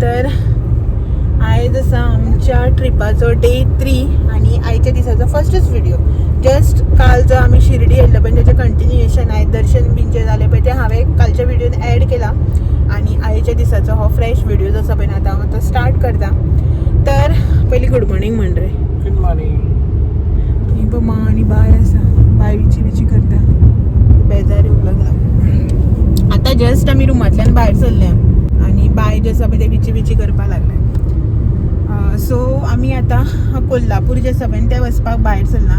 तर आयज आसा आमच्या ट्रिपाचो डे 3 आनी आयच्या दिसाचो फर्स्टच व्हिडिओ. जस्ट काल जो आमी शिर्डी येयल्लो पळय तेचें कंटिन्युएशन आयज दर्शन बीन जें जालें पळय तें हांवें कालच्या व्हिडियोन एड केला आनी आयच्या दिसाचो हो फ्रेश व्हिडिओ जो आसा पळय आतां हांव तो स्टार्ट करता. तर पयलीं गुड मॉर्निंग म्हण रे. Good morning. ही पळय माँ आनी बाय आसा, बाय विची विची करता, बेजार येवंक लागला. आतां जस्ट आमी रुमांतल्यान भायर सरल्या आनी बाय जे आसा पळय ते विची विची करपाक लागले. सो आमी आतां कोल्हापूर जे आसा पळय तें वचपाक भायर सरला.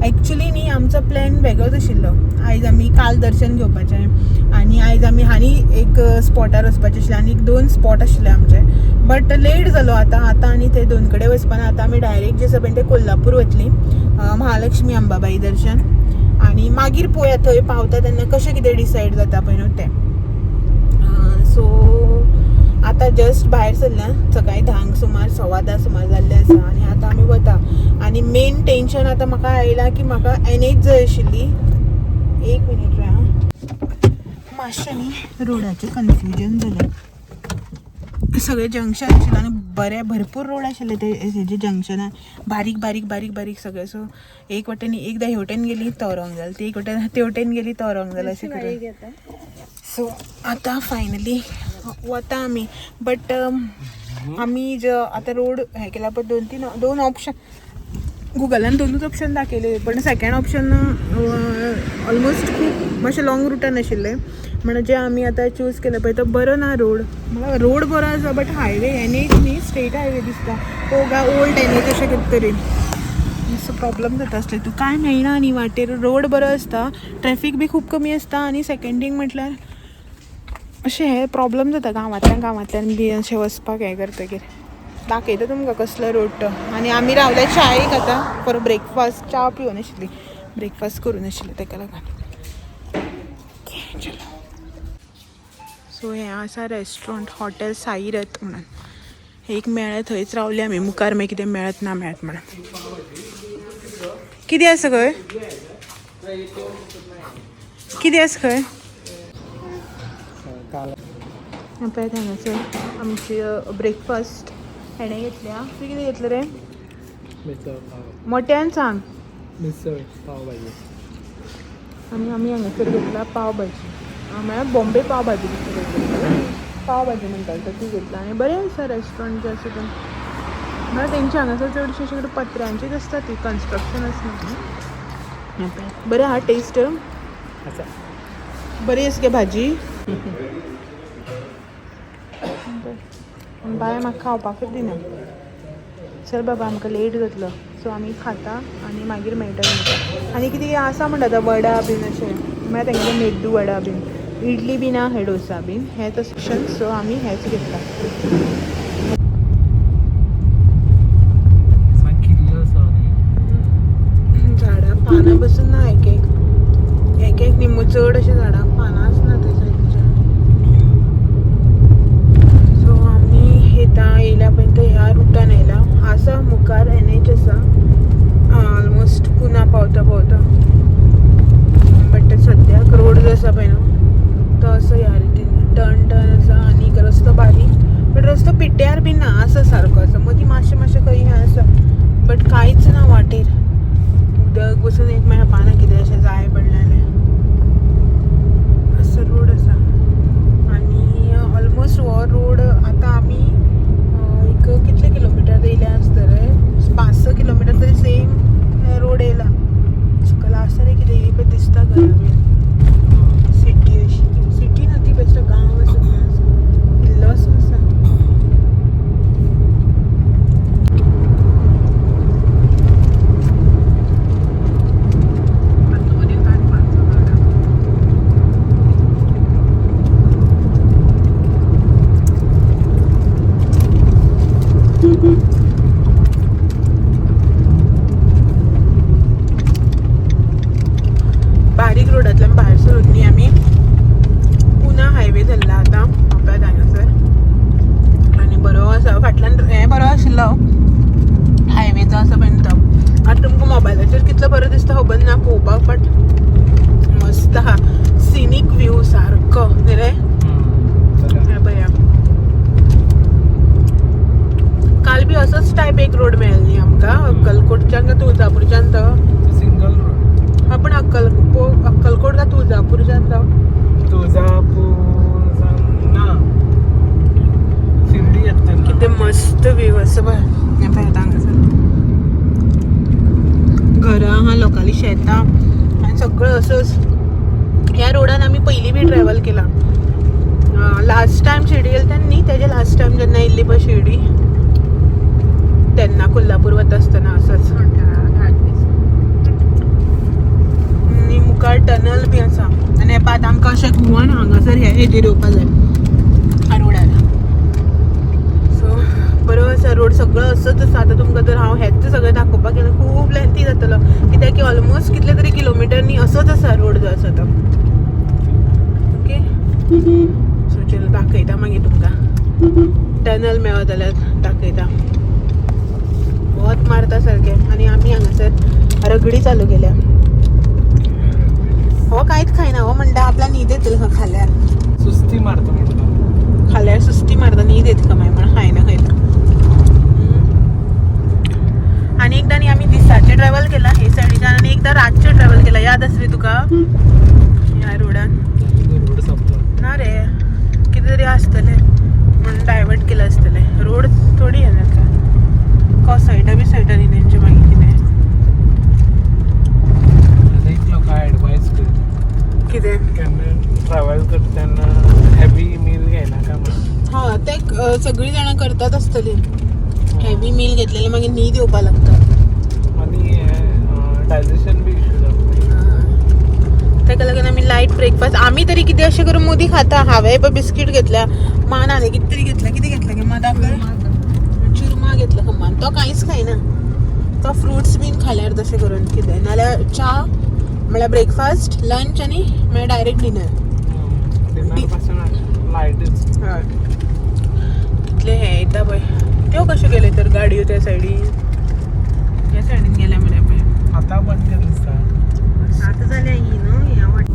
एक्चुली न्ही आमचो प्लॅन वेगळोच आशिल्लो. आयज आमी काल दर्शन घेवपाचें आनी आयज आमी आनी एक स्पॉटार वचपाचें आशिल्लें आनी 2 स्पॉट आशिल्ले आमचे, बट लेट जालो. आतां आतां आनी ते 2 कडेन वचपाना, आतां आमी डायरेक्ट जे आसा पळय ते कोल्हापूर वतली, महालक्ष्मी अंबाबाई दर्शन, आनी मागीर पळोवया थंय पावता तेन्ना कशें कितें डिसायड जाता पळय न्हू तें. सो आतां जस्ट भायर सरल्या, सकाळी 10 सुमार 10:15 सुमार जाल्लें आसा आनी आतां आमी वता. आनी मेन टेंशन आतां म्हाका आयलां की म्हाका एन एच जाय आशिल्ली. एक मिनीट रे, मातशें न्ही रोडाचें कन्फ्युजन जालें. सगळे जंक्शन आशिल्लें आनी बरें भरपूर रोड आशिल्ले ते हेजे जंक्शनार, बारीक बारीक बारीक बारीक सगळे. सो एक वटेन एकदां हे वटेन गेली तो रॉंग जालो, ते एक वटेन ते वटेन गेली तो रॉंग जालो, अशें करून. सो आतां फायनली वता आमी. बट आमी जो आतां रोड हें केला पळय, 2 ऑप्शन गुगलान 2 ऑप्शन दाखयले, पण सेकंड ऑप्शन ऑलमोस्ट खूब मातशें लॉंग रुटान आशिल्लें. म्हणजे आमी आतां चूज केलें पळय तो बरो ना रोड, म्हळ्यार रोड बरो आसा बट हायवे एन एच न्ही स्ट्रेट हायवे दिसता, तो काय ओल्ड एन एच अशें कितें तरी. सो प्रॉब्लम जाता आसले, तूं कांय मेळना न्ही वाटेर. रोड बरो आसता, ट्रॅफीक बी खूब कमी आसता आनी सेकंड थींग म्हटल्यार अशें हे प्रॉब्लम जाता गांवांतल्यान गांवांतल्यान बी अशें वचपाक हें करतकीर. दाखयता तुमकां कसलो रोड तो. आनी आमी रावले चायेक आतां फॉर ब्रेकफास्ट, च्या पिवन आशिल्ली, ब्रेकफास्ट करून आशिल्लें तेका लागून. ओके चलो. सो हें आसा रेस्टॉरंट हॉटेल साईरथ म्हणून एक मेळ्ळें, थंयच रावले आमी. मुखार मागीर कितें मेळत ना मेळत म्हणून. कितें आसा खंय, कितें आसा खंय? पळय हांगासर आमची ब्रेकफास्ट हेणें घेतल्या. तुवें कितें घेतलें रे? मिसळ पाव. मोट्यान सांग. मिसळ पाव भाजी. आनी आमी हांगासर घेतला पाव भाजी, म्हळ्यार बॉम्बे पाव भाजी घेतली, पाव भाजी म्हणटाले तर ती घेतला. आनी बरें आसा रेस्टॉरंट जें आसा तें, म्हळ्यार तेंचे हांगासर चडशें अशें करून पत्र्यांचेच आसता ती, कन्स्ट्रक्शन आसना. बरें आहा टेस्ट आसा, बरी आसा गे भाजी. बाय म्हाका खावपाकूच दिना. चल बाबा आमकां लेट जातलो, सो आमी खाता आनी मागीर मेळटा तुमकां. आनी कितें आसा म्हणटा आतां वडा बीन अशें, म्हळ्यार तेंगे मेद्दू वडा बीन, इडली बी ना, हे डोसा बीन हें तशें. सो आमी हेंच घेतला. झाडां पानां बसून ना, एक एक एक एक निमू चड अशें झाडां पानां आसना ते सायडीच्या. सो आमी येता येयल्या पळय थंय ह्या रुटान येयला आसा, मुखार एन एच आसा ऑलमोस्ट पुना पावता पावता. बट सद्याक रोड जो आसा पळय न्हू तो असो ह्या रितीन टर्न टर्न आसा आनी रस्तो बारीक, बट रस्तो पिड्ड्यार बी ना, आसा सारको आसा. मदीं मातशें मातशें खंय हें आसा बट कांयच ना वाटेर, उदक बसून एक मेळपाना कितें अशें जाय पडलें जाल्यार. असो रोड आसा आनी ऑलमोस्ट हो रोड आतां आमी एक कितले किलोमिटर येयले आसतले, 5-6 किलोमिटर तरी सेम रोड येयला. सकयल आसा रे कितें ही पळय दिसता घरां बीन, सिटी अशी, सिटी न्हू ती, बेश्टो गांव आसा, इल्लोसो आसा. बारीक रोडांतल्यान भायर सरून न्ही आमी पुना हायवे धरला आतां आपल्यात हांगासर. आनी बरो आसा फाटल्यान, हें बरो आशिल्लो हायवेचो आसा पळय तो. आतां तुमकां मोबायलाचेर कितलो बरो दिसता खबर ना पळोवपाक, बट मस्त आहा सिनीक व्यू सारको न्ही रे. पळया. पयलीं बी ट्रॅवल केला. लास्ट टायम शिर्डी गेले तेन्ना न्ही, तेजे लास्ट टायम जेन्ना येयल्ली पळय शिर्डी तेन्ना कोल्हापूर वता आसतना असोच. आनी मुखार टनल बी आसा आनी हे पळय आतां आमकां अशें घुंवन हांगासर हे हेजेर येवपा जाय ह्या रोडार. सो बरो आसा रोड, सगळो असोच आसा. आतां तुमकां जर हांव हेच सगळें दाखोवपाक गेल्यार खूब लेंथी जातलो, कित्याक की ऑलमोस्ट कितले तरी किलोमिटर न्ही असोच आसा रोड जो आसा तो. ओके, सो चलो दाखयता मागीर तुमकां, टनल मेळत जाल्यार दाखयता. वत मारता सारकें आनी आमी हांगासर रगडी चालू केल्या. हो कांयच खायना, हो म्हणटा आपल्या न्हीद येतली खंय खाल्यार. सुस्ती मारता म्हणटा. खाल्यार सुस्ती मारता, न्हीद येता खंय म्हण खायना खंयता. आनी एकदां न्ही आमी दिसाचें ट्रॅवल केलां हे सायडीच्यान आनी एकदां रातचें ट्रॅवल केलां, याद आसा रे तुका ह्या रोडान? रोड सोंपलो. ना रे, कितें तरी आसतलें म्हणून डायवर्ट केलां आसतलें. रोड थोडी हें जाता, कोसळटा बी सळटा न्ही तेंचे मागीर कितें. आनी एक लोकांक एडवायस कर. कितें? केन्ना ट्रॅवल करता तेन्ना हेवी मील घेयनाका म्हणून. हा, ते सगळीं जाणां करतात आसतली. हेवी मील घेतलेले मागीर न्हीद येवपा लागता. आनी हें डायजेशन बी इश्यू जाता. ताका लागून आमी लायट ब्रेकफास्ट, आमी तरी कितें अशें करून मोदी खाता. हांवें पळय बिस्कीट घेतल्या, मान हांवें कितें तरी घेतल्या. कितें घेतलें गे मा दाखय. चुरमा घेतला खमान. तो कांयच खायना, तो फ्रुट्स बीन खाल्यार तशें करून कितें, नाल्यार च्या म्हळ्यार ब्रेकफास्ट, लंच आनी मागीर डायरेक्ट डिनर. डिनर पासून लायटच. हय, कितले हे येता पळय. त्यो कश्यो गेले तर गाडयो त्या सायडीन? ह्या सायडीन गेल्या मरे पळय. आतां बंद केलें दिसता. आतां जाल्या ही न्हू ह्या वाट.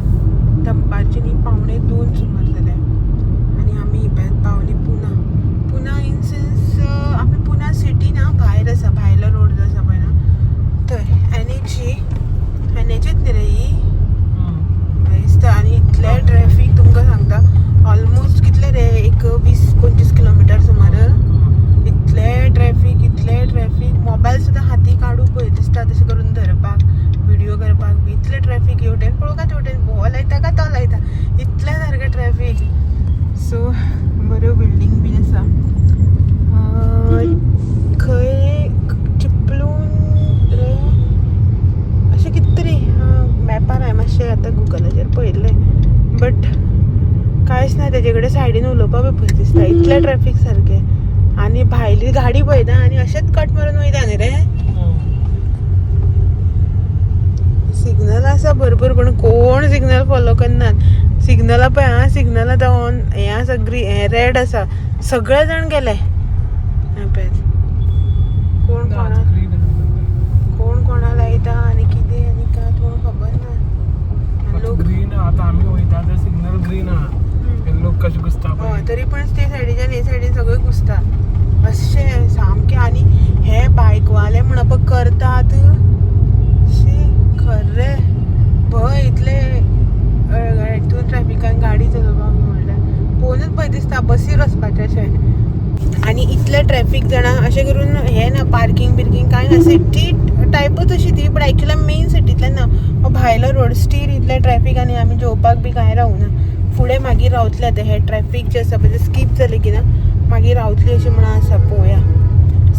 दनपारचे न्ही 1:45 सुमार जाले आनी आमी पावली पुना. पुना इन सेन्स आमी पुना सिटी ना, भायर आसा, भायलो रोड जो आसा पळय ना थंय. एनएच, एनएचच न्ही रे ही दिसता. आनी इतलें ट्रॅफीक तुमकां सांगता, ऑलमोस्ट कितले रे, एक 20-25 किलोमिटर सुमार. इतलें ट्रॅफीक, इतलें ट्रॅफीक, मोबायल सुद्दां हाती काडूंक पळय दिसता तशें करून धरपाक, व्हिडियो करपाक बी. इतलें ट्रॅफीक, हेवटेन पळोवका तेवटेन, हो लायता काय तो लायता, इतलें सारकें ट्रॅफीक. सो बऱ्यो बिल्डींग बीन आसा. खंय चिपळूण रे, अशें कितें तरी मॅपार हांवें मातशें आतां गुगलाचेर पळयल्लें, बट कांयच ना. तेजे कडेन सायडीन उलोवपाक बी भंय दिसता, इतलें ट्रॅफीक सारकें. आनी भायली गाडी पळयता आनी अशेंच कट मारून वयता न्ही रे. सिग्नल आसा भरपूर, पूण कोण सिग्नल फॉलो करनात. सिग्नला पळय, आं, सिग्नल आतां ऑन हें आसा, ग्री हें रेड आसा, सगळे जाण गेले. हें पळय, कोण कोणा कोण कोणा लायता आनी कितें आनी काय कोण खबर ना. आनी लोक ग्रीन, आतां आमी वयता ते सिग्नल ग्रीन आहा, हे लोक कशे घुसता हय पळय. तरी पण ते सायडीच्यान हे सायडीन सगळे घुसता अशें सामकें. आनी हे बायकवाले म्हणप करतात शी, खरें भंय. इतले हितून ट्रॅफिकान गाडी चलोवपाक म्हणल्यार पळोवनूच भंय दिसता, बसीर वचपाचें अशें. आनी इतलें ट्रॅफीक जाणा, अशें करून हें ना, पार्कींग बिर्कींग कांय ना. सिटी टायपच अशी ती, बट एक्चुअली मेन सिटींतल्यान ना, हो भायलो रोड, स्टील इतलें ट्रॅफीक. आनी आमी जेवपाक बी कांय रावना, फुडें मागीर रावतले. आतां हे ट्रॅफीक जें आसा पळय तें स्कीप जालें की ना मागीर रावतली अशें म्हणून आसा. पळोवया.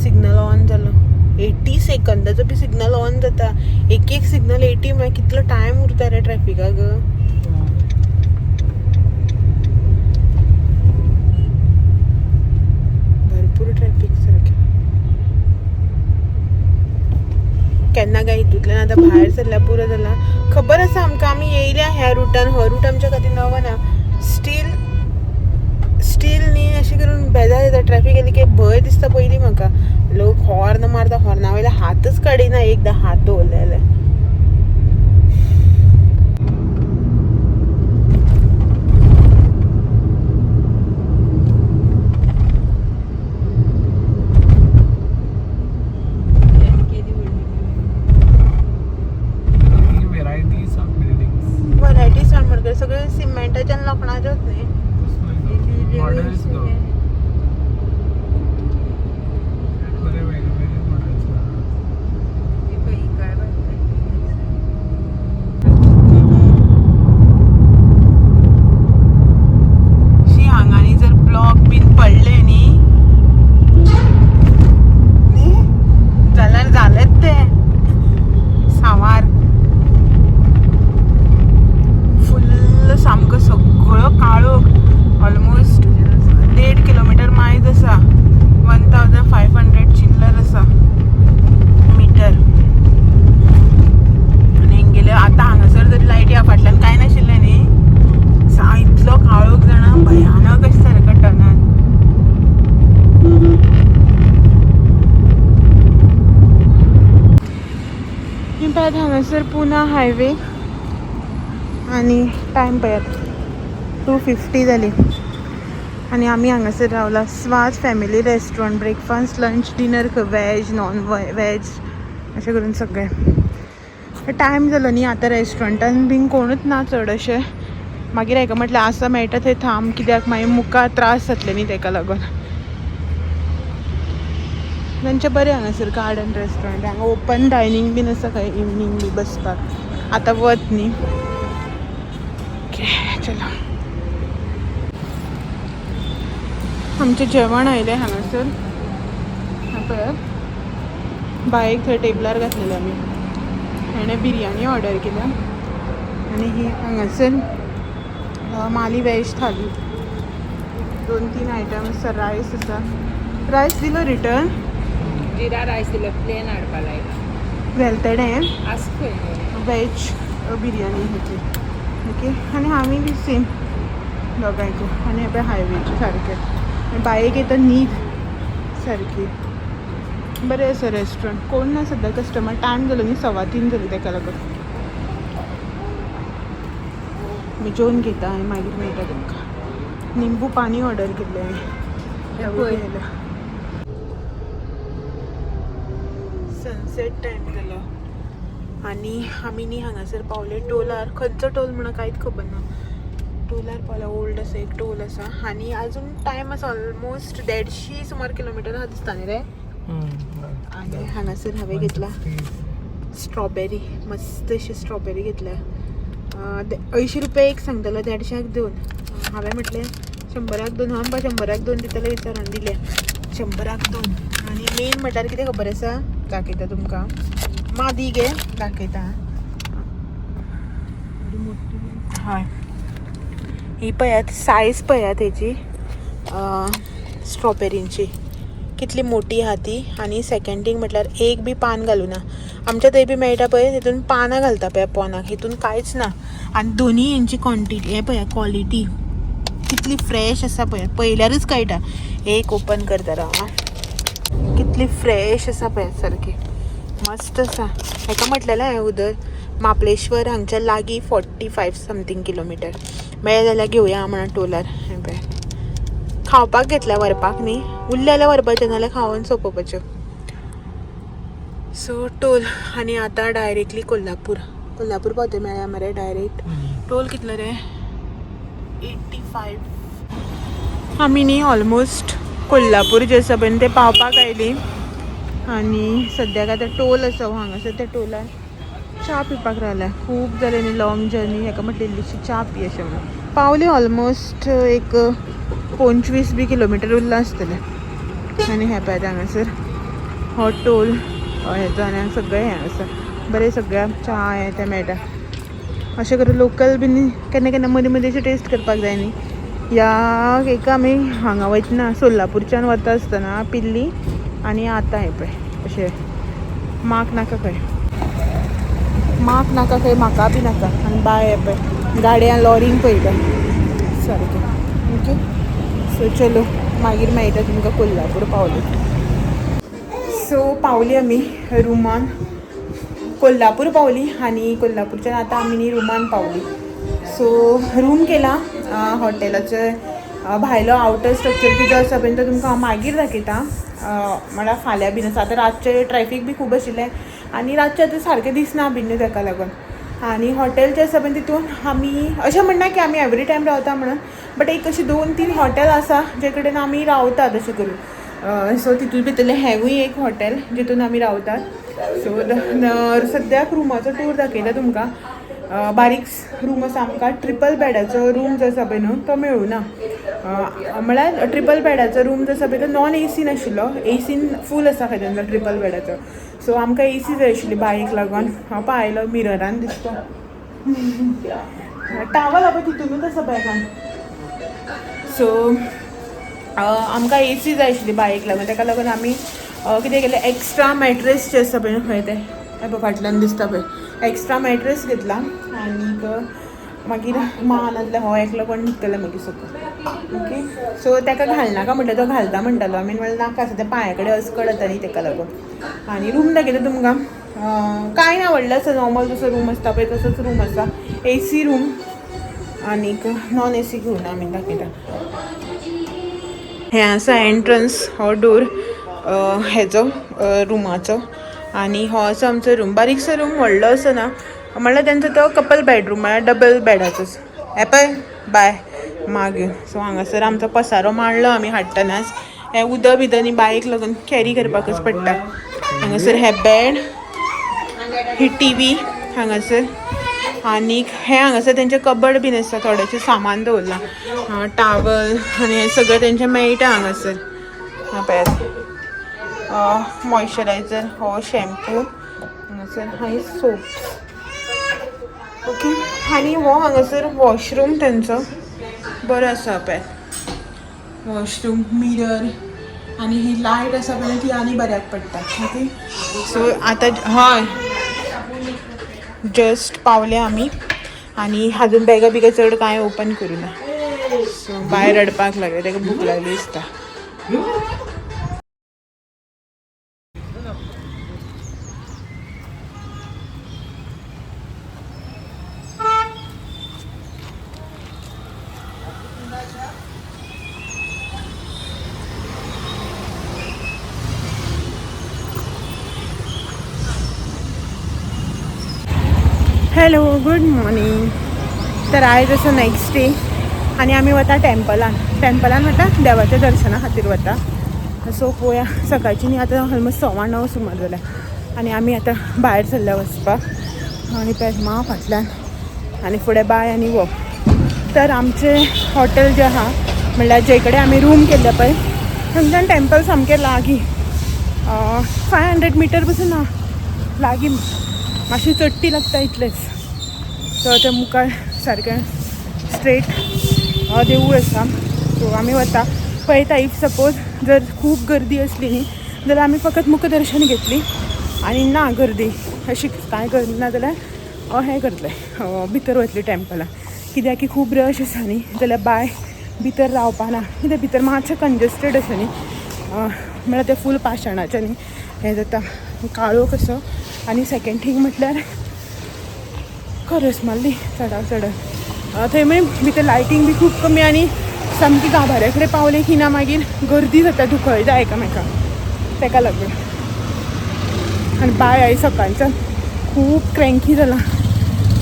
सिग्नल ऑन जालो, 80 सेकंदाचो बी सिग्नल ऑन जाता. एक एक सिग्नल 80 म्हळ्यार कितलो टायम उरता रे ट्रॅफिकाक. भरपूर ट्रॅफीक सारकें. केन्ना काय हितूंतल्यान आतां भायर सरल्यार पुरो जाला. खबर आसा आमकां, आमी येयल्या ह्या रुटान, हो रूट आमच्या खातीर नवो ना, स्टील स्टील न्ही अशें करून बेजार येता. ट्रॅफीक येयली की भंय दिसता पयलीं म्हाका. लोक हॉर्न मारता, हॉर्ना वयल्या हातच काडिना एकदां हात दवरले जाल्यार. Varieties of buildings. व्हरायटी सांग म्हणकर सगळे सिमेंटाचे आनी लोखणाच्योच न्ही. मॉडेल्स न्हू, बरे वेगळे वेगळे मॉडेल्स. हांगा आनी जर ब्लॉक बीन पडले न्ही न्ही जाल्यार जालेंच तें सांवार फुल्ल सामको सगळो काळोख. ऑलमोस्ट 1.5 किलोमिटर मायज आसा, 1500 चिल्लर आसा मिटर. आनी हेंगेले आतां हांगासर जरी लायटी आहा, फाटल्यान कांय नाशिल्लें न्ही, सा इतलो काळोख जाणा, भयानक अशें सारको टनल. ही पळयात हांगासर पुना हायवे आनी टायम पळयात, 2:50 जाली आनी आमी हांगासर रावला. स्वाद family restaurant, breakfast, lunch, dinner, veg, non veg अशें करून सगळें. टायम जालो न्ही आतां, रेस्टॉरंटान बीन कोणूच ना चड अशें. मागीर हेका म्हटलें आसा मेळटा थंय थांब, कित्याक मागीर मुखार त्रास जातले न्ही तेका लागून. तेंचें बरें हांगासर गार्डन रेस्टॉरंट. हांगा ओपन डायनींग बीन आसा खंय इवनींग बी बसपाक. आतां वत न्ही. ओके, चलो, आमचें जेवण आयलें हांगासर. हें पळयात, बायक थंय टेबलार घातलेलें आमी. हेणें बिरयानी ऑर्डर केल्या आनी ही हांगासर माली वेज थाली. दोन तीन आयटम आसा, रायस आसा. रायस दिलो रिटर्न. जिरा रायस दिलो, प्लेन हाडपा लायला. वेलतेडे. आसा खंय. वेज बिरयानी घेतली. ओके, आनी हांवें बी सेम दोगांयकूय. आनी हे पळय हायवेचे सारकें आनी बायक येता न्हीद सारकी. बरें आसा रेस्टॉरंट. कोण ना सद्या कस्टमर, टायम जालो न्ही, 3:15 जाली, तेका लागून. मी जेवन घेता आनी मागीर मेळटा तुमकां. निंबू पाणी ऑर्डर केल्लें हांवें. पळय. सनसेट टायम जालो आनी आमी न्ही हांगासर पावले टोलार. खंयचो टोल म्हणून कांयच खबर ना. टोलार पावले, ओल्ड आसा एक टोल आसा आनी अजून टायम आसा, ऑलमोस्ट 150 सुमार किलोमिटर आसा दिसता न्ही रे. आनी हांगासर हांवें घेतला स्ट्रॉबेरी, मस्त अशी स्ट्रॉबेरी घेतल्या. 80 रुपया एक सांगतालो, 150क दोन. हांवें म्हटलें 100क दोन. हा बा, 100क दोन दितले विचारून दिले 100क दोन. आनी मेन म्हटल्यार कितें खबर आसा, दाखयता तुमकां. मा दी गे, दाखयता. हय, ही पळयात, सायज पळयात हेजी स्ट्रॉबेरींची कितली मोठी आहा ती. आनी सेकंड थींग म्हटल्यार एक बी पान घालूना. आमच्या थंय बी मेळटा पळय, तितून पानां घालता पळय पोनाक, हितून कांयच ना. आनी दोनी हेंची क्वॉन्टिटी हें पळया, क्वॉलिटी कितली फ्रेश आसा पळय, पळयल्यारूच कळटा. एक ओपन करता राव आं. कितली फ्रेश आसा पळय, सारकी मस्त आसा. हेका म्हटलेलें हांवें उदर महाबळेश्वर हांगच्या लागीं 45 समथींग किलोमिटर मेळ्ळें जाल्यार घेवया म्हणून टोलार. हें पळय, खावपाक घेतल्या, व्हरपाक न्ही. उरलें जाल्यार व्हरपाचें, नाल्यार खावन सोंपोवपाच्यो. सो टोल आनी आतां डायरेक्टली कोल्हापूर. कोल्हापूर पावते मेळ्ळ्या मरे डायरेक्ट. टोल कितलो रे? 85. आमी न्ही ऑलमोस्ट कोल्हापूर जे आसा पळय ते पावपाक आयली आनी सद्याक आतां टोल आसा हो हांगासर, त्या टोलार च्या पिवपाक रावल्या. खूब जालें न्ही लॉंग जर्नी. हेका म्हटलें इल्लीशी च्या पी अशें म्हणून. पावली ऑलमोस्ट, एक 25 बी किलोमिटर उरलां आसतलें. आनी हें पळयात हांगासर हो टोल हेचो आनी हांगा सगळें हें आसा बरें, सगळ्या च्या हें तें मेळटा. अशें करून लोकल बीन केन्ना केन्ना मदीं मदीं अशें टेस्ट करपाक जाय न्ही. ह्या एका आमी हांगा वयतना सोलापूरच्यान वता आसतना पिल्ली आनी आतां हें पळय अशें. माक नाका खंय, माक नाका खंय, म्हाका बी नाका. आनी बाय हें पळय गाडयां लॉरींग पळयता सारकें. ओके, सो चलो, मागीर मेळटा तुमकां कोल्हापूर पावले. सो पावली आमी रुमान, कोल्हापूर पावली आनी कोल्हापूरच्यान आतां आमी न्ही रुमान पावली. सो रूम केला हॉटेलाचे. भायलो आवटर स्ट्रक्चर बी जो आसा पळय तो तुमकां हांव मागीर दाखयता, म्हळ्यार फाल्यां बीन आसा. आतां रातचें ट्रॅफीक बी खूब आशिल्लें आनी रातचें आतां सारकें दिसना बीन न्हू तेका लागून. आनी हॉटेल जें आसा पळय तितून आमी अशें म्हणना की आमी एवरी टायम रावता म्हणून, बट एक अशें दोन तीन हॉटेल आसा जे कडेन आमी रावतात अशें करून. सो तितून भितरलें हेंवूय एक हॉटेल जितून आमी रावतात. सो सद्याक रुमाचो टूर दाखयता तुमकां. बारीक रूम आसा आमकां ट्रिपल बेडाचो रूम जो आसा पळय न्हू तो मेळूना. म्हळ्यार ट्रिपल बेडाचो रूम जो आसा पळय तो नॉन एसी नाशिल्लो, एसीन फूल आसा खंय तेंचो ट्रिपल बेडाचो. सो आमकां एसी जाय आशिल्ली बायक लागून. हांव पळय आयलो मिररान दिसता टावल पळय तितूनच आसा बॅगान. सो आमकां एसी जाय आशिल्ली बायक लागून, ताका लागून आमी कितें केलें, एक्स्ट्रा मॅट्रेस जे आसा पळय न्हू खंय ते पळय फाटल्यान दिसता पळय, एक्स्ट्रा मॅट्रेस घेतला. आनीक मागीर मान आसले हो एकलो कोण न्हिदतले मागीर सकयल. ओके सो ताका घालनाका म्हटल्यार तो घालता म्हणटालो, आमी म्हणलें नाका आसा त्या पांया कडेन अस्कड जाता न्ही ताका लागून. आनी रूम दाखयता तुमकां, कांय ना व्हडलो आसा, नॉर्मल जसो रूम आसता पळय तसोच रूम आसा, एसी रूम आनीक नॉन एसी घेवन आमी दाखयता. हें आसा एंट्रन्स, हो डोर हेजो रुमाचो. आनी हो आसा आमचो रूम, बारीकसो रूम, व्हडलो असो ना, म्हणल्यार तेंचो तो कपल बेडरूम, म्हळ्यार डबल बेडाचो. हें पळय बाय मागीर. सो हांगासर आमचो पसारो मांडलो आमी हाडटनाच, हें उदक बिदक न्ही बायक लागून कॅरी करपाकच पडटा. हांगासर हें बेड, ही टीवी हांगासर, आनीक हें हांगासर तेंचें कबड बीन आसा, थोडेशें सामान दवरलां, टावल आनी हें सगळें तेंचें मेळटा हांगासर. हां पळयात, मॉइश्चरायझर, हो शॅम्पू हांगासर, आनी सोप्स. ओके आनी हो हांगासर वॉशरूम तेंचो बरो आसा, पळयात वॉशरूम, मिरर आनी ही लायट आसा पळय ती आनी बऱ्याक पडटा. ओके सो आतां हय जस्ट पावले आमी आनी अजून बॅगां बिगां चड कांय ओपन करूं ना. सो बाय रडपाक लागले, ताका भूक लागली दिसता. Hello good morning. तर आयज आसा नेक्स्ट डे आनी आमी वता टेम्पलान. टेम्पलान वता देवाच्या दर्शना खातीर वता. सो पळोवया, सकाळची न्ही आतां ऑलमोस्ट 9:15 सुमार जाल्या आनी आमी आतां भायर सरल्या वचपाक. आनी पळय मा फाटल्यान आनी फुडें बाय आनी वो. तर आमचें हॉटेल जें आहा, म्हणल्यार जे कडेन आमी रूम केल्ले पळय थंयच्यान टेम्पल सामकें लागीं, 500 मिटर पसून ना, लागीं, मातशी चडटी लागता इतलेंच. सो ते मुखार सारकें स्ट्रेट देवूळ आसा. सो आमी वता पळयता, if suppose जर खूब गर्दी आसली न्ही जाल्यार आमी फकत मुखदर्शन घेतली, आनी ना गर्दी अशी कांय गर्दी ना जाल्यार हें करतले, भितर वतली टेम्पलान. कित्याक की खूब रश आसा न्ही जाल्यार बाय भितर रावपा ना, कित्याक भितर मातशें कंजस्टेड आसा न्ही, म्हळ्यार तें फूल पाशाणाचें न्ही हें जाता काळोख कसो. आनी सेकेंड थींग म्हटल्यार खरस मारली चडा चड थंय मागीर भितर लायटींग बी खूब कमी आनी सामकी गाभाऱ्या कडेन पावले की ना मागीर गर्दी जाता, धुकळटा एकामेकाक, ताका लागून. आनी बाय आयज सकाळच्यान खूब क्रँकी जाला,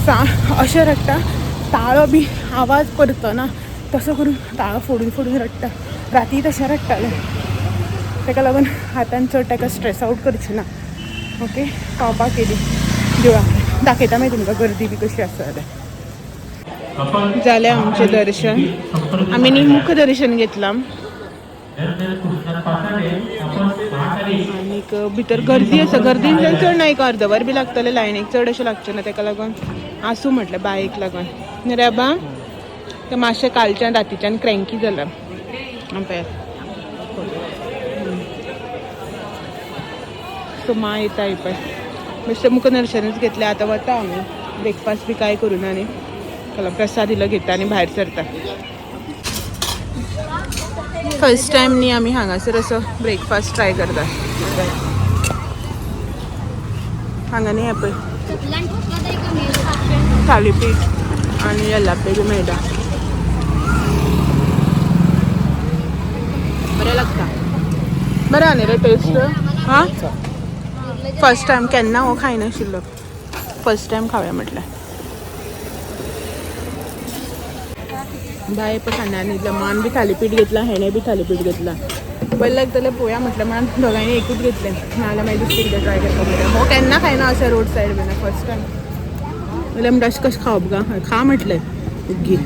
सा अशें रडटा, ताळो बी आवाज परतना तसो करून ताळो फोडून फोडून रडटा, राती तशें रडटालें. ताका लागून आतां चड ताका स्ट्रेस आवट करचें ना. ओके पावपाक येयली देवळा कडेन, दाखयता मागीर तुमकां गर्दी बी कशी आसा जाल्यार. जालें आमचें दर्शन, आमी न्ही मुखदर्शन घेतलां. आनीक भितर गर्दी आसा, गर्दीन चड ना, एक अर्दवर बी लागतलें लायनीक, चड अशें लागचें ना, ताका लागून आसूं म्हटलें बायक लागून. न्ही रे आबा, तें मातशें कालच्यान रातीच्यान क्रँकी जालां पळयात. सो मा येता ही पळय, बेश्टें मुखदर्शनूच घेतलें. आतां वता आमी, ब्रेकफास्ट बी कांय करूं ना न्ही, प्रसाद इल्लो घेता आनी भायर सरता. फर्स्ट टायम न्ही आमी हांगासर असो ब्रेकफास्ट ट्राय करता. हांगा न्ही हें पळय थालीपीठ आनी येल्लापे बी मेळटा, बरें लागता, बरें न्ही रे टेस्ट. हां फर्स्ट टायम, केन्ना हो खायनाशिल्लो, फर्स्ट टायम खावया म्हटलें. बाय पळय खांदार न्हिदला, मान बी थालीपीठ घेतलां, हेणें बी थालीपीठ घेतलां. बरें लागतलें पळोवया म्हटलें, म्हणून दोगांयनी एकूच घेतलें, नाजाल्यार मागीर दुसरें कितें ट्राय करपाक मेळटा. हो केन्ना खायना अशें रोड सायड बीन, फर्स्ट टायम. जाल्यार म्हणटा अशें कशें खावप गा, खा म्हटलें उग्गी.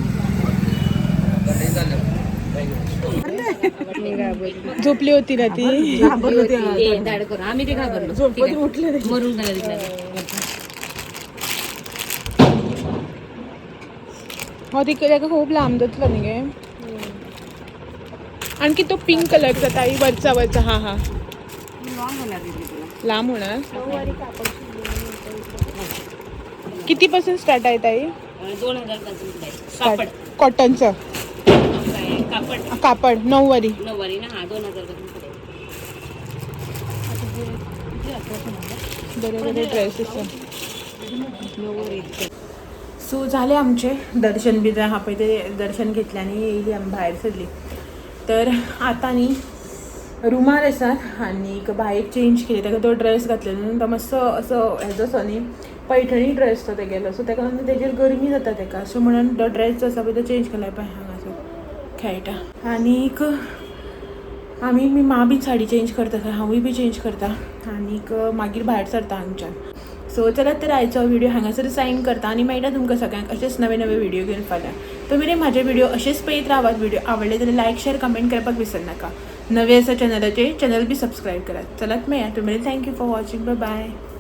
झोपली होती ना ती. धाड करून आम्ही ते घाबरलो. झोपत उठले. मरून गेलं तिकडे. हो, ती ताका खूप लांब जातलो न्ही गे. आणखी तो पिंक कलरचा ताई, वरचा वरचा. हा हा. लॉंग होणार दीदी तुला. लांब होणार. किती पासून स्टार्ट आहे ताई? 2000 पासून पुढे. कापड. कॉटनचं. काय, कापड. कापड नऊवारी. नऊवारी ना, हा, 2000 पासून पुढे. बरे बरे ड्रेसेस. सो झाले आमचे दर्शन बी. हा पळय ते दर्शन घेतले आनी येयली आमी भायर सरली. तर आतां न्ही रुमार आसात आनीक भायर चेंज केली. ताका तो ड्रेस घातलेलो न्हू, तो मातसो असो हेजो असो न्ही, पैठणी ड्रेस तो तेगेलो. सो ताका लागून तेजेर गरमी जाता तेका. सो म्हणून तो ड्रेस जो आसा पळय तो चेंज केला. पळय हांगासर खेळटा. आनीक आमी मी मां बी साडी चेंज करता, हांवूय बी चेंज करता आनीक मागीर भायर सरता हांगच्यान. सो चलात तर, आयचो व्हिडिओ हांगासर सायन करता आनी मेळटा तुमकां सगळ्यांक अशेच नवे नवे व्हिडिओ घेवन फाल्यां. तो मेरेन म्हाजे व्हिडिओ अशेच पळयत रावात. व्हिडिओ आवडले जाल्यार लायक, शेअर, कमेंट करपाक विसरनाका. नवे आसा चॅनलाचेर, चॅनल बी सबस्क्रायब करात. चलात मेळया. तो मेरेन thank you for watching. Bye bye.